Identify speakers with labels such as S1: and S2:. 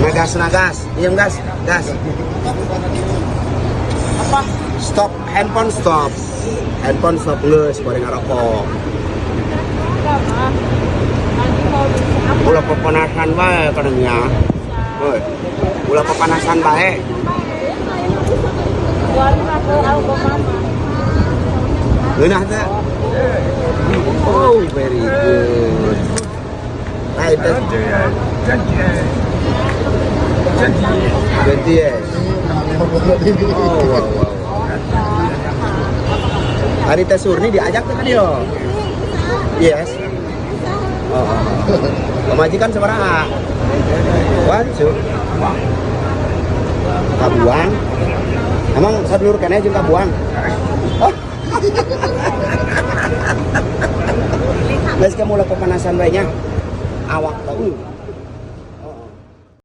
S1: Nagas nagas, diam gas, gas.
S2: Apa?
S1: Stop, handphone stop. Handphone stop geus bari ngarokok.
S2: Enggak, mah. Nanti mau apa?
S1: Ulah pepanasan bae kadangnya. Heuh. Ulah pepanasan bae.
S2: Keluarin aku album mama.
S1: Ngeunah teh. Oh, very good. Nah, itu 20 years. Oh, wow, wow. Hari teh Surni diajak tuh kan dia. Yes. Oh, oh, oh. Pemajikan sabaraha? One, two. Kabuang. Emang sadulur keneh jeung kabuang? Oh. Geus kamu ulah pepanasan bae nya. Awak teh.